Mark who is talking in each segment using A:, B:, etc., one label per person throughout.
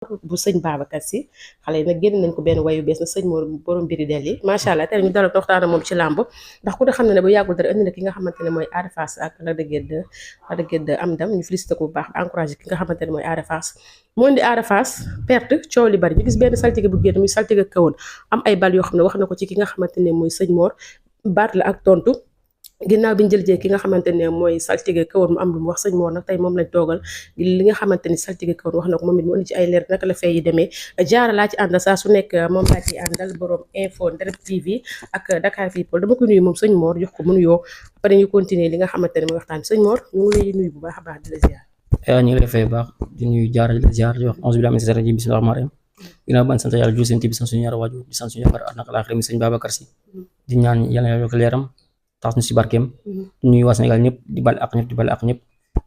A: bu sëñ Babacar Si xale yi nag génn nañ ko benn wayu bees na sëñ Mor borom mbiri del yi macha allah tey ñu dalal waxtaan ak moom ci làmb ndax ku ne xam ne bu yàggul dara indi na ki nga xamante ne mooy Ada Fass ak Lac de Guiers 2 am ndam ñu félicité ko bu baax encouragé ki nga xamante ne mooy Ada Fass moo indi Ada Fass perte coow li bari ñu gis benn saltige bu génn muy saltige kawoon am ay bal yoo xam ne wax na ko ci ki nga xamante ne mooy sëñ Mor baat la ak tontu ginnaaw bi ñu jël ki nga xamante ne mooy saltige kawoon mu am lu mu wax sëñ Mor nag tey moom lañ toogal li nga xamante ni saltige kawoon wax na ko moom it mu indi ci ay leer naka la fay yi demee jaara laa ci àndal saa su nekk moom laa ci àndal borom info Direct TV ak Dakar People dama ko nuyu moom sëñ Mor jox ko mu nuyoo après ñu continuer li nga xamante ne mooy waxtaan sëñ Mor ñu ngi lay nuyu bu baax a baax di la ziar.
B: ñu ngi lay fay baax di nuyu jaara di la ziar di wax onze billahi mina shaytaani rajiim bismillaahi rahmaani rahiim ginnaaw ban sant yàlla jul seen bi sant suñu ñaar waajur di sant suñu yaakaar àddina ak àllaaxira mi sëñ Babacar Si di ñaan yàlla yokk leeram tax ñu si barkeem di nuyu waa Sénégal ñëpp di bal ak ñëpp di bal ak ñëpp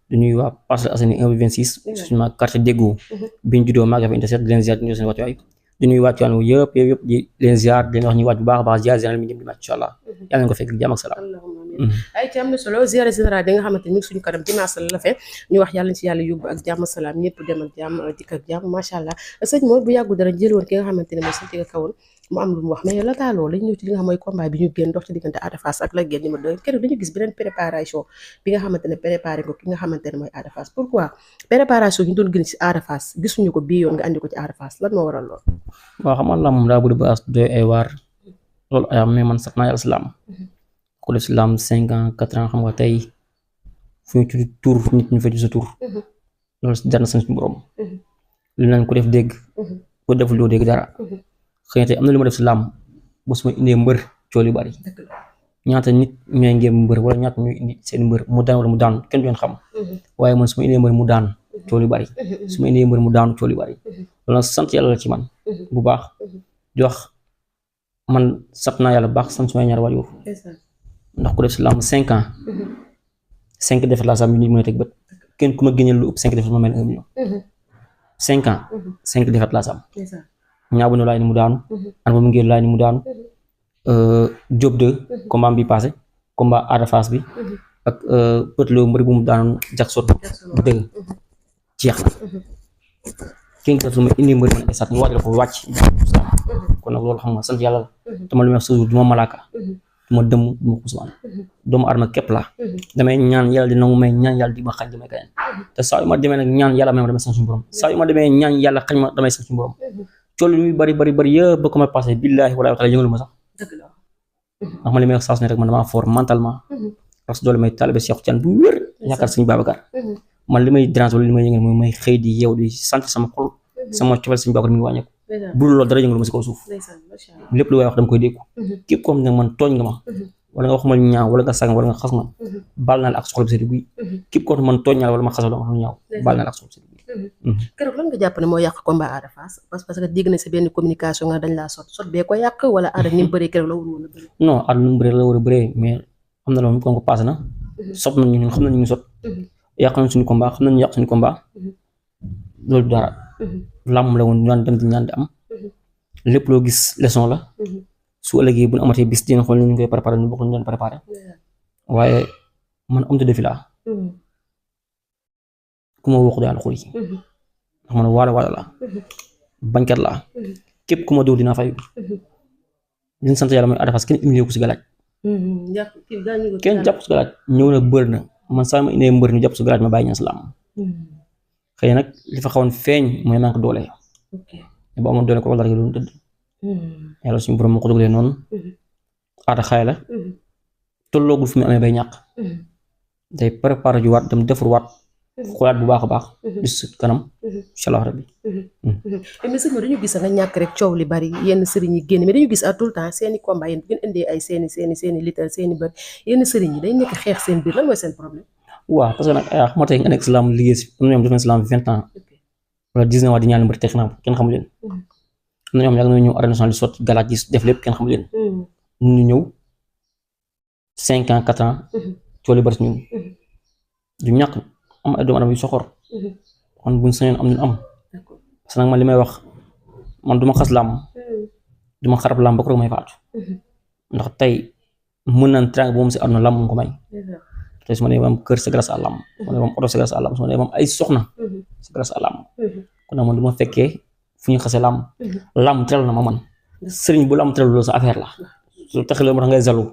B: di nuyu waa Parcelles Assainies 1 ba 26 suñu ma quartier déggoo bi ñu juddoo maag dafa interset di leen ziar di nuyu seen wàccuwaay di nuyu wàccu waan yëpp di leen ziar di leen wax ñu wàcc bu baax a baax ziar général mi jëm di màcc incha allah yàlla na ko fekk jàmm ak salaam
A: ay ci am na solo ziar général bi nga xamante ni suñu kanam dimanche la fe ñu wax yàlla ci yàlla yóbbu ak jàmm salaam ñëpp dem ak jàmm dikk ak jàmm macha allah sëñ Mor bu yàggu dara jël woon ki nga xamante ne mooy saltige kawoon mu am lu mu wax mais yow la taaloo lañ ñëw ci li nga xam mooy combat bi ñu génn dox ci diggante Ada Fass ak Lac de Guiers numéro 2 keroog dañu gis beneen préparation bi nga xamante ne préparé ko ki nga xamante ne mooy Ada Fass pourquoi préparation ñu doon gën ci Ada Fass gisuñu ko bii yoon nga andi ko ci Ada Fass lan moo waral lool.
B: waaw xam nga lam daa bëgg ba doy ay waar loolu ayam mais man sax naa yàlla si lam ko def si lam 5 ans 4 ans xam nga tey fu ñu tudd tur nit ñu fa ci sa tur loolu si dara na suñu borom lu nañ ko def dégg ko def loo dégg dara xëy na tey am na lu ma def si làmb bu su ma indee mbër cool yu bari ñaata nit ñooy ngeen mbër wala ñaata ñooy indi seen mbër mu daan wala mu daan kenn du leen xam waaye man su ma indee mbër mu daan cool yu bari su ma indee mbër mu daan cool yu bari loolu nag sant yàlla la ci man bu baax di wax man sant naa yàlla bu baax sant suma ñaar waajur ndax ku def si làmb 5 ans 5 defet laa sax mi nit mën a teg bët kenn ku ma génneel lu ëpp 5 defet ma mel 1 million 5 ans 5 defet laa sax ñaa bu ne laay ni mu daanu an ba mu ngir laay ni mu daanu Diop 2 combat bi passé combat Ada Fass bi ak pëtloo mbëri bu mu daanoon jak sot bu dëgg jeex na kenn kat lu ma indi mbëri man esat ñu waajal ko wàcc kon nag loolu xam nga sant yàlla la te ma lu may wax toujours du ma malaaka du ma dëmm du ma xusmaan doomu adama képp la damay ñaan yàlla di nangu may ñaan yàlla di ma xañ damay kañaan te saa yu ma demee nag ñaan yàlla may ma damay sant suñu borom saa yu ma demee ñaan yàlla xañ ma damay sant suñu borom cool yu bari yëpp ba ko may passé billaahi wallaahi taala yëngalu ma sax ndax ma li may wax saa su ne rek man damaa fort mentalement parce que doole may taalibe Cheikh Tidiane bu wér yaakaar suñu Babacar man li may dérange wala li may yëngal mooy may xëy di yeew di sant sama xol sama cofeel suñu Babacar mi ngi wàññeeku bu dul loolu dara yëngalu ma si kaw suuf lépp lu waay wax dama koy déggu képp comme ne man tooñ nga ma wala nga wax ma ñaaw wala nga sàgg wala nga xas ma baal naa la ak soxla bi sedd guy képp comme man tooñ naa la wala ma xasal la ma ñaaw baal naa la ak soxla bi sedd guy
A: keroog lan nga jàpp ne moo yàq combat Ada Fass parce que dégg na sa benn communication nga dañ laa sot bee ko yàq wala Ada ni mu bëree keroog la woon a bëree
B: non Ada ni mu bëree la war a bëree mais am na loolu kon ko passé na sot nañ ñun xam nañ ñu sot yàq nañ suñu combat xam nañ yàq suñu combat loolu dara làmb la woon ñaan dem di ñaan di am lépp loo gis leçon la su ëllëgee bu ñu amatee bis dina xool ñu koy préparé ñu bokk ñu doon préparé waaye man am te defi laa ku ma wax daal xuri ndax man waala laa bañkat laa képp ku ma dóor dinaa fay liñ sant yàlla mooy Ada Fass kenn humilié ko si galaaj kenn jàpp si galaaj ñëw na bër na man saa ma indee mbër ñu jàpp si galaaj ma bàyyi ñaan si làmb xëy nag li fa xawoon feeñ mooy manque doole ba amoon doole ko wala dara doon tëdd yàlla suñu borom moo ko dogalee noonu Ada xaay la tolloogul fu mu amee bay ñàkk day préparé ju waat dem defar waat xoolaat bu baax a baax di si kanam incha allah rabbi
A: mais sëñ dañu gis nga ñàkk rek coow li bari yenn sëriñ yi génn mais dañu gis à tout le temps seeni combat yéen bu ngeen indee ay seeni lital seeni bër yenn sëriñ yi dañ nekk xeex seen biir lan mooy seen problème
B: waaw parce que nag ay xam nga tey nga nekk si lamb liggéey si am na ñoom def nañ si lamb 20 ans wala 19 ans di ñaan mbër teg na kenn xamu leen am na ñoom yàgg nañu ñëw arène nationale di sotti galaaj yi def lépp kenn xamu leen ñu ñëw 5 ans 4 ans coow li bari si ñun du ñàkk am ay doomu adama yu soxor kon buñ sañoon am ñu am parce que nag man li may wax man du ma xas làmb du ma xarab làmb ba ko may faatu ndax tey mën naan trang boobu si àdduna làmb mu ko may tey su ma nee ba am kër c'est grâce à làmb su ma nee ba am oto c'est grâce à làmb su ma nee ba am ay soxna c'est grâce à làmb kon nag man du ma fekkee fu ñu xasee làmb làmb teral na ma man sëriñ bu làmb teral loolu sa affaire la su tax loolu moo tax ngay zalu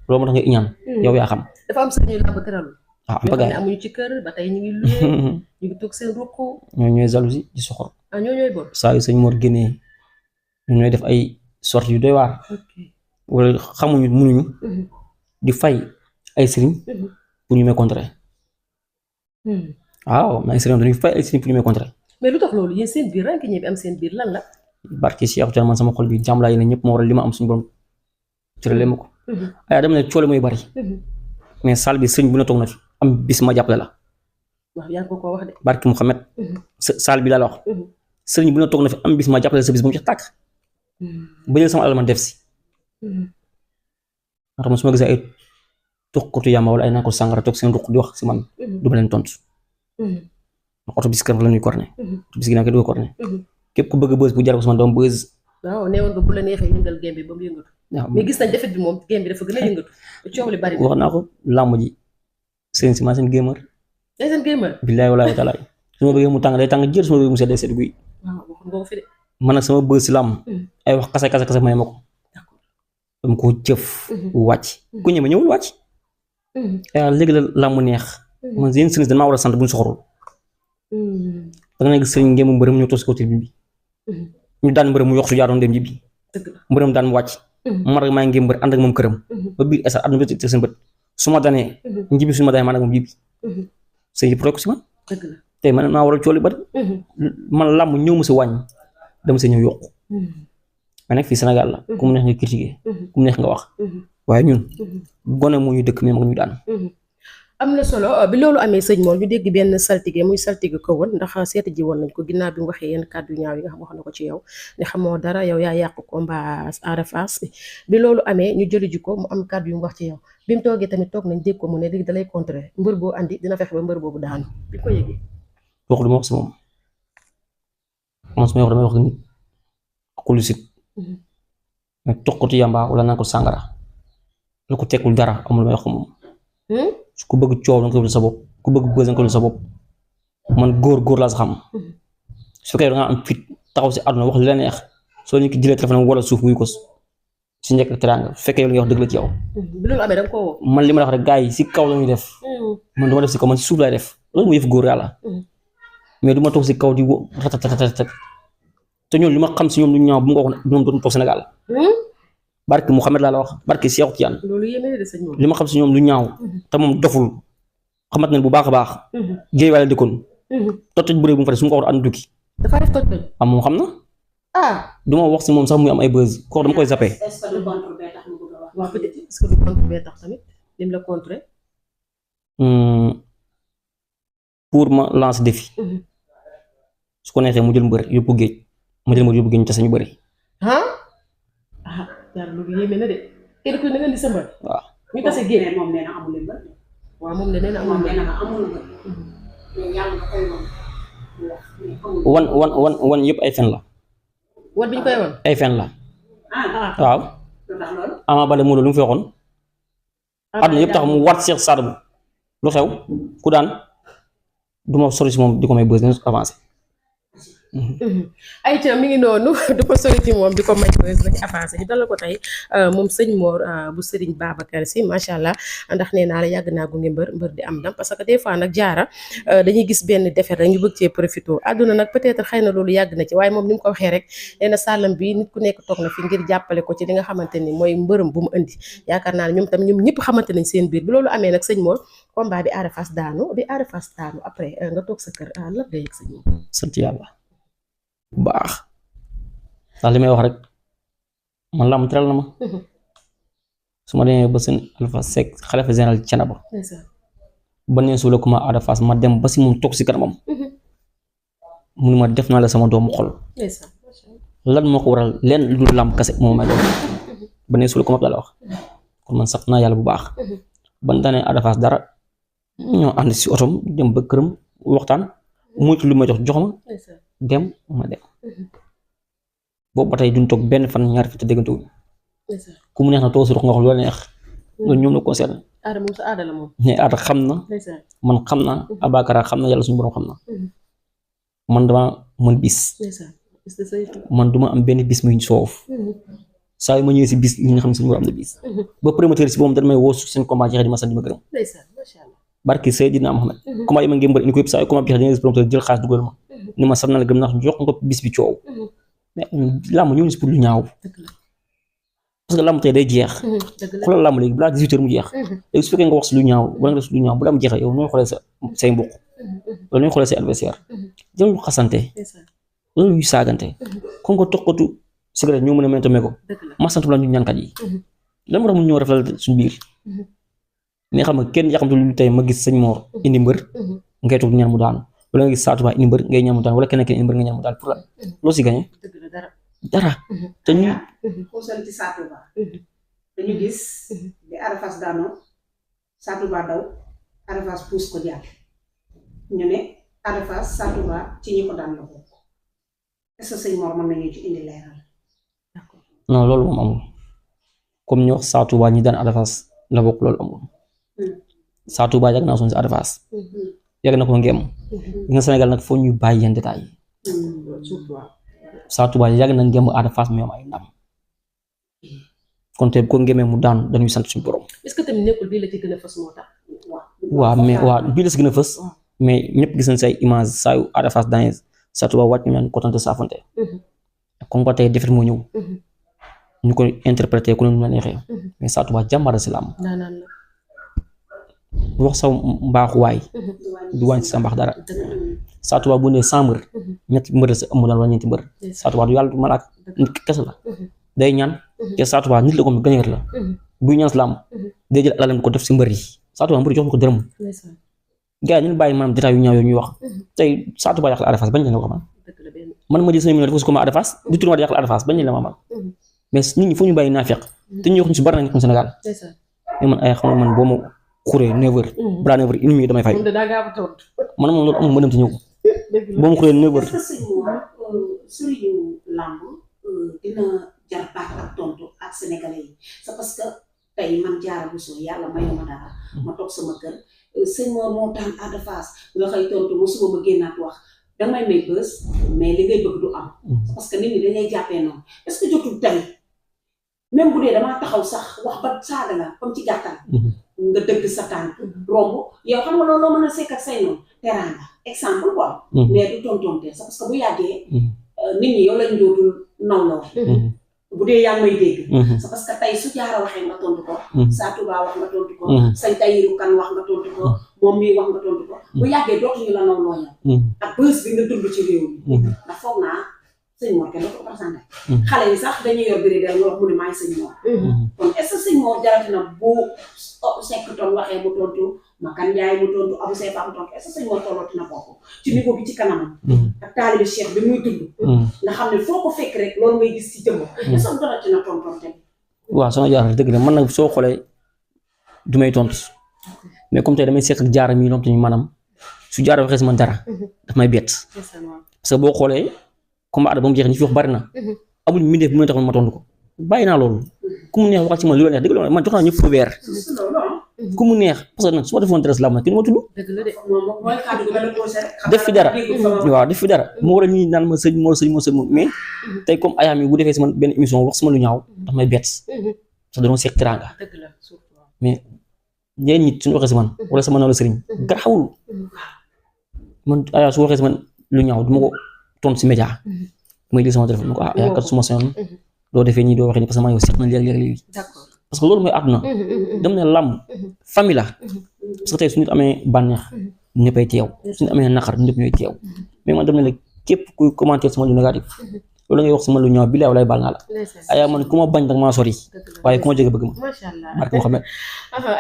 B: loolu moo tax ngay iñaan yow yaa xam.
A: dafa am sëriñ yu làmb teralul.
B: waaw
A: ñoo xam ne amuñu ci kër ba tey ñu ngi luye ñu ngi toog seen ruq.
B: ñoo ñooy jalousie di soxor.
A: ñoo ñooy bon.
B: saa yu sëñ Mor génnee ñoo ñooy def ay sorties yu doy waar. wala xamuñu mënuñu. di fay ay sëriñ. pour ñu may contrer. waaw mais ay sëriñ dañuy fay ay sëriñ pour ñu may contrer.
A: mais lu tax loolu yéen seen biir rànk ñebe am seen biir lan la.
B: barki si man sama xol bi jàmm laa yéene ñëpp moo waral li ma am suñu borom cëralee ma ko. ay dama ne coole mooy bari. mais salle bi sëriñ bu ne toog na fi am bis ma jàppale la.
A: waaw yaa ngi ko wax de.
B: barki Mouhamed. salle bi laa la wax. sëriñ bu ne toog na fi am bis ma jàppale sa bis bu mu jeex tàkk. ba jël sama alal ma def si. ndax man su ma gisee ay tuxkatu yàmba wala ay naan ko sàngara toog seen ruq di wax si man. du ma leen tontu. oto bis kër la ñuy corné. oto bis gi nag du ko corné. képp ku bëgg bës bu jar ko sama doom bës.
A: waaw néewoon nga bu la neexee yëngal game bi ba mu yëngatu.
B: waaw
A: mais gis nañ defet bi moom game bi dafa gën a yëngatu. coow li bari na
B: wax naa ko làmb ji seen si maa seen gémar.
A: day seen gamer.
B: billaay walaay talaay su ma bëggee mu tàng day tàng jër su ma bëggee mu sedd sedd guy.
A: waaw waxoon nga ko fi de.
B: man nag sama bës si làmb. ay wax kase may ma ko. dama ko jëf. wàcc ku ñëwee ñëwul wàcc. léegi la làmb neex. man yéen sëriñ dañ maa war a sant bu ñu soxorul. da nga nekk sëriñ ngeen mu mbërëm ñëw toog si kaw tribune bi. ñu daan mbërëm mu yokk su jaaroon dem ji bi. mbërëm daan mu wàcc. man rek maa ngi mbër ànd ak moom këram. ba biir esa àdduna bi teg seen bët su ma danee. njibi su ma danee maa nag moom jibi. sëñ yëpp rek si man. tey man maa war a cooli bari. man làmb ñëw ma si wàññi dama si ñëw yokk. mais nag fii Sénégal la ku mu neex nga critiquer ku mu neex nga wax. waaye ñun gone moo ñu dëkk mais mag ñu daan.
A: am na solo bi loolu amee sëñ moom ñu dégg benn saltige muy saltige ko woon ndax seeti ji woon nañ ko ginnaaw bi mu waxee yenn kàddu ñaaw yi nga xam wax na ko ci yow ne xamoo dara yow yaa yàq combat Ada Fass bi loolu amee ñu jëli ji ko mu am kàddu yu mu wax ci yow bi mu toogee tamit toog nañ dégg ko mu ne léegi dalay contrer mbër boo andi dina fexe ba mbër boobu daanu bi ko yëgee.
B: wax du ma wax si moom man su ma wax damay wax nit ku lu sit mais toqatu yamba wala naan ko sàngara lu ko tekkul dara amul may wax ko moom. ku bëgg coow da nga ko def sa bopp ku bëgg bës da nga ko def sa bopp man góor laa sa xam su fekkee da nga am fit taxaw si àdduna wax li la neex soo ñu ki jëlee téléphone wala suuf wuy ko si njëkk ak teraanga su fekkee yow li nga wax dëgg la ci yow.
A: bi loolu amee da nga koo woo.
B: man li ma la wax rek gars yi si kaw la ñuy def. man du ma def si kaw man si suuf laay def loolu mooy yëf góor yàlla. mais du ma toog si kaw di wo ratatatat te ñoom li ma xam si ñoom lu ñaaw bu ma ko waxoon ñoom dootuñu toog Sénégal. barke Mouhamed laa la wax barke Cheikh Tidiane.
A: loolu yéeme na de sëñ moom.
B: li ma xam si ñoom lu ñaaw. te moom doful xamat nañ bu baax a baax. géej waale dëkkoon. toj bu rëy bu mu fa def su ma ko war a ànd tukki.
A: dafa def toj.
B: am moom xam na. du ma wax si moom sax muy am ay buzz kooku dama koy zappé.
A: est-ce que du contre bee tax mu bëgg a wax. waaw peut-être est-ce que du contre bee tax tamit lim la contrer.
B: pour ma lancer défi. su ko neexee mu jël mbër yóbbu géej ma jël mbër yóbbu géej ñu tase ñu bëri.
A: yàlla loolu yéeme na de kenn ku ne nga indi sa mbër.
B: waaw
A: ñu tase géej.
C: moom nee na amul mbër.
A: waaw moom nee na amul mbër.
C: mais yàlla nga koy
B: wan yëpp ay fen la.
A: wan bi ñu koy wan.
B: ay fen la. waaw.
C: loolu.
B: Ama Baldé mu lu mu fi waxoon. àdduna yëpp tax mu waat Cheikh Sadou lu xew ku daan du ma sori si moom di ko may bës nañu avancé.
A: ayca mi ngi noonu du ko sori ci moom di ko may bës nañu avancé ñu dalal ko tey moom sëñ Mor bu Serigne Babacar Sy macha allah ndax nee naa la yàgg naa gunge mbër di am ndam parce que des fois nag jaara dañuy gis benn defet rek ñu bëgg cee profité àdduna nag peut-être xëy na loolu yàgg na ci waaye moom ni mu ko waxee rek nee na sàllam bi nit ku nekk toog na fi ngir jàppale ko ci li nga xamante ni mooy mbërëm bu mu indi yaakaar naa ne ñoom tamit ñoom ñëpp xamante nañ seen biir bi loolu amee nag sëñ Mor combat bi Ada Fass daanu après nga toog sa kër lan nga yëg sëñ Mor.
B: sant yàlla bu baax ndax li may wax rek man lam teral na ma su ma demee ba seen Alpha Seck xalifa général Thiénaba ba nee su la kuma Ada Fass ma dem ba si moom toog si kanamam mu ne ma def naa la sama doomu xol lan moo ko waral leen lu dul làmb kase moo may doon ba nee su la kuma la wax kon man sax naa yàlla bu baax ban daanee Ada Fass dara ñoo ànd si otom dem ba këram waxtaan muy lu ma jox ma dem ma dem boobu ba tey duñ toog benn fan ñaari fi te déggante wuñ ku mu neex na toog si rox nga wax lu la neex loolu ñoom la concerné.
A: Ada moom sa Ada la moom.
B: mais Ada xam na man xam na Abakara xam na yàlla suñu borom xam na man dama mën bis man duma am benn bis muy soof saa yu ma ñëwee si bis ñi nga xam ne suñu war am na bis ba promoteur si boobu dañ may woo seen combat jeexee di ma sant di ma gërëm barki Seydina Mohamed combat yi ma ngi mbër indi ko yëpp saa yu combat bi jeexee da ngay gis promoteur jël xaalis dugal ma ni ma sant na la gërëm ndax jox nga bis bi coow mais làmb ñëw si pour lu ñaaw parce que làmb tey day jeex xoolal làmb léegi balaa 18 heures mu jeex léegi su fekkee nga wax si lu ñaaw wala nga def si lu ñaaw bu làmb jeexee yow nooy xoolee say mbokk wala nooy xoolee say adversaire jëm ñu xasante loolu yu saagante kon nga toqatu cigarette ñoo mën a mënta ko ma sant la ñu ñànkat yi lan moo tax mu ñëw rafetal suñu biir mais xam nga kenn yàqamte lu tey ma gis sëñ Mor indi mbër ngay toog ñaan mu daanu wala nga gis Sa Touba indi mbër ngay ñaan mu daanu wala kenn indi mbër nga ñaan mu daanu pour la loo si gagné dara te ñu
C: xuusal ci Sa Touba dañu gis bi Ada Fass daanoo Sa Touba daw Ada Fass puus ko jàpp ñu ne Ada Fass Sa Touba ci ñi ko daan la bokk est-ce que sëñ Mor mën nañu ci indi leeral
B: non loolu moom amul comme ñu wax Sa Touba ñi daan Ada Fass la bokk loolu amul Sa Touba yàgg naa sonn si Ada Fass yàgg na ko ngem nga Sénégal nag foo ñuy bàyyi yenn détails Sa Touba yàgg na ngem Ada Fass mu am ay ndam kon tey bu ko ngemee mu daan dañuy sant suñu borom.
A: est-ce que tamit nekkul bii la ci gën a fës moo tax.
B: waaw mais waaw bii la si gën a fës mais ñëpp gis nañ say image saa yu Ada Fass daan Sa Touba wàcc ñu ko tante saafante comme que tey defet moo ñëw ñu ko interprété ku ne nu la neexee mais Sa Touba jàmbaar si làmb wax sa mbaaxu waay du wàññi si sa mbaax dara Sa Touba bu ne 100 mbër ñetti mbër sa ëmb daal wala ñeenti mbër Sa Touba du yàlla du malaaka nit kese la day ñaan te Sa Touba nit la ko gañeer la buy ñaan si làmb day jël alalam ko def si mbër yi Sa Touba mbër jox ko dërëm gars yi ñu bàyyi maanaam détail yu ñaaw yooyu ñuy wax tey Sa Touba yàq la Ada Fass bañ la ko man ma jël sama million def ko si combat Ada Fass du tournoi yàq la Ada Fass bañ la ma amal mais nit ñi foo ñu bàyyi naafeq te ñu wax ñu si bari na nekk Sénégal mais man ay xam man boo ma xuree 9h balaa 9h une minute damay fay man moom loolu amul ma dem te ñëw boo ma xuree 9h.
C: est-ce que sëriñu làmb dina jar baax ak tontu ak sénégalais yi c'est parce que tey man Diarra Bousso yàlla mayu ma dara ma toog sama kër sëñ Mor moo daan Ada Fass nga xëy tontu ma suba ma génnaat wax damay may bës mais li ngay bëgg du am parce que nit ñi dañuy jàppee noonu est-ce que jotul tamit même bu dee damaa taxaw sax wax ba saaga la comme ci gàttal nga dëgg sa tànk romb yow xam nga loolu loo mën a sekk ak say noonu teraanga exemple quoi mais du tontonte sax parce que bu yàggee nit ñi yow lañ dootul nawloo bu dee yaa ngi may dégg c'est parce que tey su Diarra waxee nga tontu ko Sa Touba wax nga tontu ko say Tayiru Kan wax nga tontu ko moom mii wax nga tontu ko bu yàggee dootuñu la nawloo yow ak bës bi nga dund ci réew mi ndax foog naa sëñ Mor kenn ko présenté xale yi sax dañuy yor biri del nga wax mu ne maay sëñ Mor kon est-ce que sëñ Mor jarati na bu Seck ton waxee mu tontu Makan Ndiaye mu tontu Abou Sefa mu tontu est-ce que sëñ Mor tollooti na foofu ci niveau bi ci kanamam ak taalibe Cheikh bi muy dund nga xam ne foo ko fekk rek loolu ngay gis ci jëmm est-ce que jarati na tonton tamit
B: waaw soxna Diarra dëgg la man nag soo xoolee du may tontu mais comme tey damay seq ak Diarra mii lomte ñu maanaam su Diarra waxee si man dara daf may bett parce que boo xoolee combat Ada ba mu jeex ñi fi wax bari na amul mbindeef bu mu taxoon ma tontu ko bàyyi naa loolu ku mu neex waxal ci man lu la neex dëgg la man jox naa ñëpp fa weer ku mu neex parce que nag su ma defoon dara si làmb nag kenn ma tudd def fi dara waaw def fi dara mu war a ñuy naan ma sëñ moo mais tey comme ayaam yi bu defee si man benn émission wax sama lu ñaaw daf may bett sax dañoo seq teraanga mais ñeen nit suñu waxee si man wala sama naw la sëriñ garaawul man ayaa su waxee si man lu ñaaw duma ko tontu si média mooy lii sama téléphone ko yaa kat suma seyoon doo defee nii doo waxee nii parce que maa yow seq na léeg-léeg parce que loolu mooy àdduna dem ne làmb famille la parce que tey su nit amee bànneex ñëppay teew su nit amee naqar ñëpp ñooy teew mais man dem ne la képp kuy commenter sama lu négatif loolu ngay wax sama lu ñaaw bi lay baal naa la ayaa man ku ma bañ daf maa sori waaye ku ma jege bëgg ma
A: macha allah
B: barke Muhammad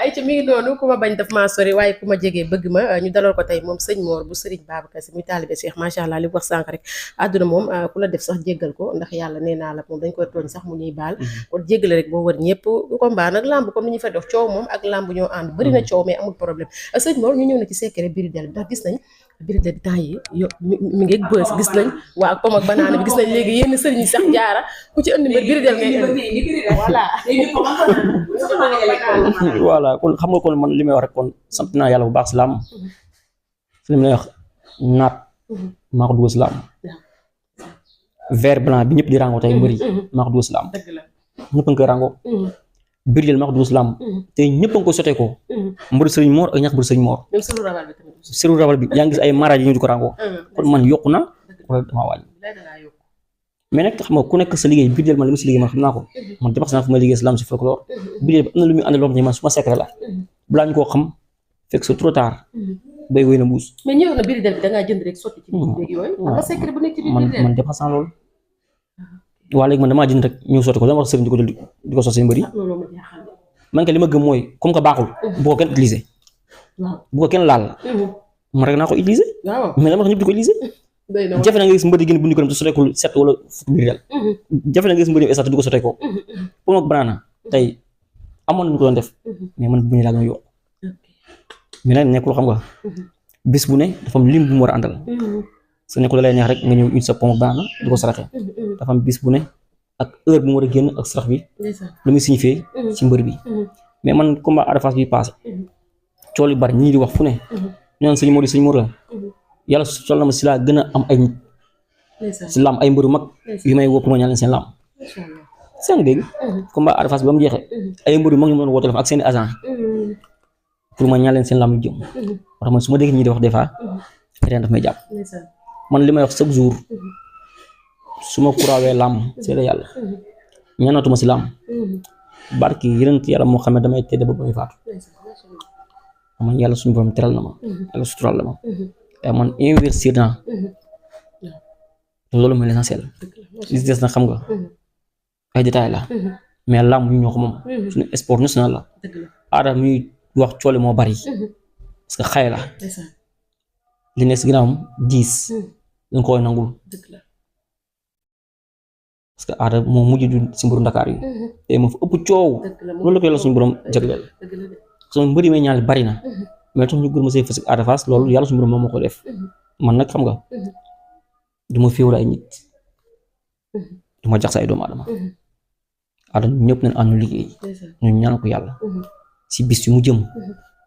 A: ay ca mi ngi noonu ku ma bañ daf maa sori waaye ku ma jege bëgg ma ñu dalal ko tey moom sëñ Mor bu Serigne Babacar Sy muy taalibe Cheikh macha allah li wax sànq rek àdduna moom ku la def sax jéggal ko ndax yàlla nee naa la moom dañ koy tooñ sax mu ñuy baal kon jéggale rek boo wër ñëpp combat nag lamb comme ni ñu fa dox coow moom ak lamb ñoo ànd bëri na coow mais amul problème sëñ Mor ñu ñëw na ci secret Biri Del bi ndax gis nañ Biri Del bi temps yi yo mi ngi bës gis nañ waa pom ak banaana bi gis nañ léegi yenn sëriñ yi sax Diarra ku ci indi mbir Biri Del ngay indi
B: voilà kon xam nga kon man li may wax rek kon sant naa yàlla bu baax si laam fi li mu lay wax naat maa ko dugal si làmb vert blanc bi ñëpp di rango tey mbëri maa ko dugal si làmb
A: dëgg la.
B: ñëpp a ngi koy rango birdel maa ko dugal si làmb te ñëpp a ngi ko sotee ko mbëri sëriñ Mor ak ñax mbëri sëriñ Mor
A: même sunu rabal bi tamit.
B: sëru rabal bi yaa ngi gis ay maraaj yi ñu di ko rango kon man yokku na wala dama wàññi
A: lay da ngaa yokk.
B: mais nag xam nga ku nekk sa liggéey birdel man li ma si liggéey man xam naa ko man dépassé naa fu ma liggéey si làmb si folklore birdel bi am na lu muy àndal loo xam ne man su ma secret la balaa ñu koo xam fekk c'est trop tard bay wéy na mbuus
A: mais ñëw na biir del bi da ngaa jënd rek sotti ci biir yooyu. am na secret bu nekk ci biir
B: man
A: del.
B: man dépassé naa loolu waa léegi man damaa jënd rek ñëw sotti ko dama wax sëriñ di ko jël di ko sotti seen mbëri
A: loolu ma jaaxal.
B: man kay li ma gëm mooy comme que baaxul bu ko kenn utiliser
A: waaw.
B: bu ko kenn laal man rek naa ko utiliser
A: waaw.
B: mais dama tax ñëpp di ko utiliser
A: doy na
B: jafe na nga gis mbëri génn bu ñu ko dem te soteekul set wala fukki biir del jafe na nga gis mbëri estat di ko sotee ko pour moom banaana tey amoon nañu ko doon def mais man bu ñu laa gën a yokk mais nag nekkul xam nga bés bu ne dafa am lim bu mu war a àndal su nekkul da lay neex rek nga ñëw une sa pomme banaana di ko saraxee dafa am bis bu ne ak heure bu mu war a génn ak sarax bi lu muy signifié ci mbër bi mais man combat Ada Fass bi passé cool yu bari ñii di wax fu ne ñu naan sëñ Mor la yàlla sol na ma si laa gën a am ay nit si lam ay mbëru mag yu may woo pour ma ñaan leen seen lam seen dégg combat Ada Fass bi ba mu jeexee ay mbëru mag ñu ma doon woo téléphone ak seen agent pour ma ñaan leen seen lam yu jëm moo tax man su ma dégg ñii di wax des fois ren daf may jàpp man li may wax chaque jour su ma kuraawee lam seede yàlla ñaanatuma si lam barki yeneen yàlla moo xam ne damay tedd ba may faatu man yàlla suñu borom teral na ma yàlla sutural na ma man investir naa loolu mooy l'essentiel li des na xam nga ay détails la mais làmb ñu ñoo ko moom suñu sport national la Ada muy wax coole moo bari parce que xay la li nekk si ginnaawam 10 dañ koy nangul parce que Ada moo mujj du si mbiru Ndakaar yi te moo fa ëpp coow loolu la ko yàlla suñu borom jagleel sama mbëri may ñaal bari na mais tax ñu gën ma see fas ak Ada Fass loolu yàlla suñu borom moom moo ko def man nag xam nga du ma féewul ay nit du ma jax sa ay doomu aadama Ada ñëpp nañ ànd liggéey ñu ñaan ko yàlla si bis yu mu jëm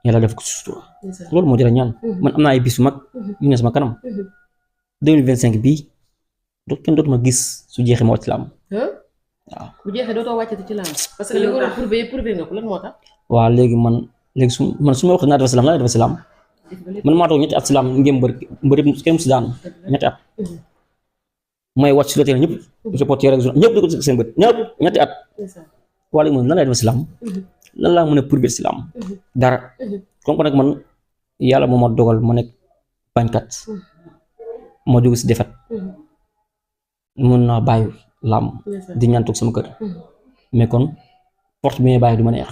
B: yàlla def ko sutura loolu moo jëra ñaan man am naa ay bis yu mag yu ne sama kanam 2025 bii kenn dootuma gis su jeexee ma wàcc ci làmb waaw
A: bu jeexee dootoo wàccati ci làmb parce que li nga war a prouver nga ko lan moo tax
B: waaw léegi man su ma wax naa def si làmb la def si làmb man maa toog ñetti at si làmb ngeen mbëri kenn mu si daan ñetti at mooy wàcc si la teel ñëpp reporter rek ñëpp di ko seen bët ñëpp ñetti at waa léegi man lan lay def si làmb lan laa mën a prouver si làmb dara comme que nag man yàlla moo ma dogal ma nekk bañkat ma jóge si defet mën naa bàyyi làmb di ñaan toog sama kër mais kon porte bi may bàyyi du ma neex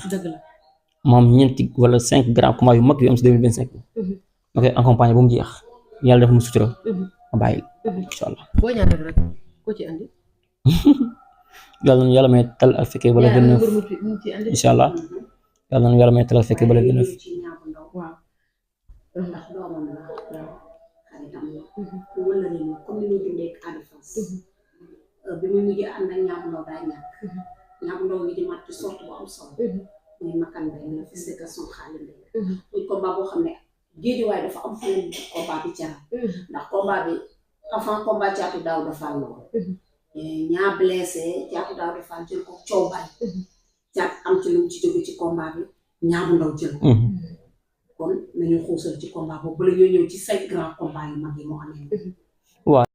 B: ma am ñeenti wala 5 grands combats yu mag yu am si 2025 ma koy accompagner ba mu jeex yàlla def mu sutura ma bàyyi incha allah
A: boo ñaanal rek ko ci andi
B: yàlla na yàlla may tal ak fekkee bala gën a incha allah yàlla na yàlla may tal ak fekkee bala gën a
C: ndax doomam la xaritam la wala ni comme ni ñu dundee ak Ada Fass bi mu mujjee ànd ak Niang bu Ndaw daa ñàkk Ndaw mi di mat ci sorte bu am solo muy Makan Mbaye la fils de Gaston Xaali Mbaye muy combat boo xam ne Géejawaay dafa am fu combat bi jaar ndax combat bi avant combat Caatu Daawda Fall la woon ñaa blessé Caatu Daawda Fall jël ko coow bari caat am ci lu ci jóge ci combat bi Niang bu Ndaw jël kon nañu xuusal ci combat boobu bala ñoo ñëw ci 5 grands combats yu mag yi moo amee